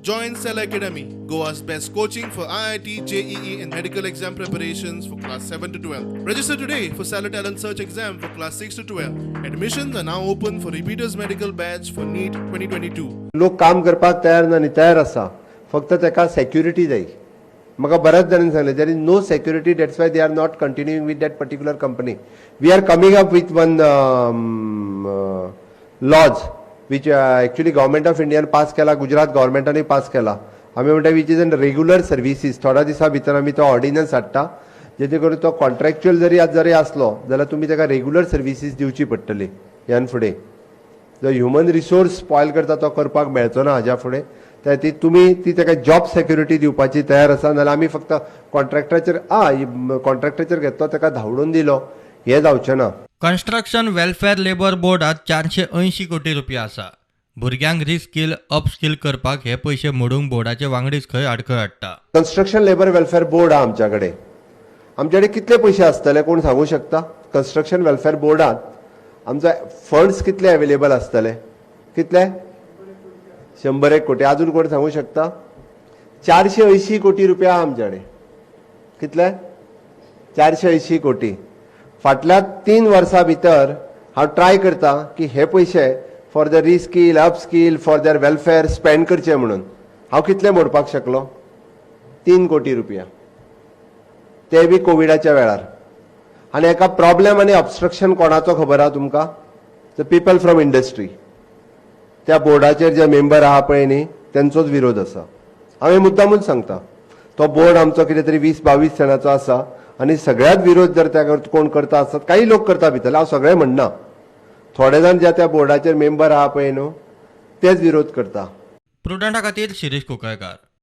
Join Cell Academy, Goa's best coaching for IIT, JEE, and medical exam preparations for class 7 to 12. Register today for Stellar Talent Search exam for class 6 to 12. Admissions are now open for repeaters medical batch for NEET 2022. लोक काम करपाक तयार ना न्ही, तयार आसा, फक्त ताका सेक्युरिटी जाय. म्हाका बऱ्याच जाणांनी सांगलें, there is no security, that's why they are not continuing with that particular company. We are coming up with one laws which actually Government of Indian pass केला, गुजरात गव्हर्मेंटानूय पास केला. आमी म्हणटा, which is an regular services. थोड्या दिसां भितर आमी तो ordnance हाडटा, जेणे करून तो कॉन्ट्रॅक्च्युअल जरी आसलो जाल्यार तुमी ताका रेगुलर सर्विसीस दिवची पडटली. ह्यान फुडें जो ह्युमन रिसोर्स स्पॉयल करता तो करपाक मेळचो ना हाज्या फुडें. त्या ती तुमी ती ताका जॉब सेक्युरिटी दिवपाची तयार आसा, नाजाल्यार आमी फक्त कॉन्ट्रॅक्टाचेर घेतलो, ताका धांवडून दिलो, हें जावचें ना. कन्स्ट्रक्शन वेलफेअर लेबर बोर्डात 480 कोटी रुपया आसा. भुरग्यांक रिस्कील, अपस्कील करपाक हे पयशे मोडूंक बोर्डाचे वांगडीच खंय आडखळ हाडटा. कन्स्ट्रक्शन लेबर वेलफेअर बोर्ड आहा आमच्या कडेन. आमचे कडेन कितले पयशे आसतले, कोण सांगू शकता? कन्स्ट्रक्शन वेलफेअर बोर्डात आमचो फंड्स कितले अवेलेबल आसतले? कितले? 101 कोटी. अजून कोण सांगू शकता? 480 कोटी रुपया आहा आमच्या कडेन. कितले? 480 कोटी. फाटल्या 3 वर्सां भितर हांव ट्राय करता की हे पयशे for the reskill, upskill, for their welfare spend करचे म्हणून. हांव कितले मोडपाक शकलो? 3 कोटी रुपया, ते बी कोविडाच्या वेळार. आनी एका प्रॉब्लेम आनी ऑबस्ट्रक्शन कोणाचो खबर आहा तुमकां? The people from industry. त्या बोर्डाचेर जे मेंबर आहा पळय न्ही, तेंचोच विरोध आसा. हांव हें मुद्दामूच सांगता. तो बोर्ड आमचो कितें तरी 20-22 जाणांचो आसा आनी सगळ्यात विरोध जर त्या कोण करता आसत, काही लोक करता भितरले, हांव सगळे म्हणना, थोडे जाण ज्या त्या बोर्डाचेर मेंबर आहा पळय न्हू, तेच विरोध करता. प्रुडंटा खातीर शिरीष कुंकळकार.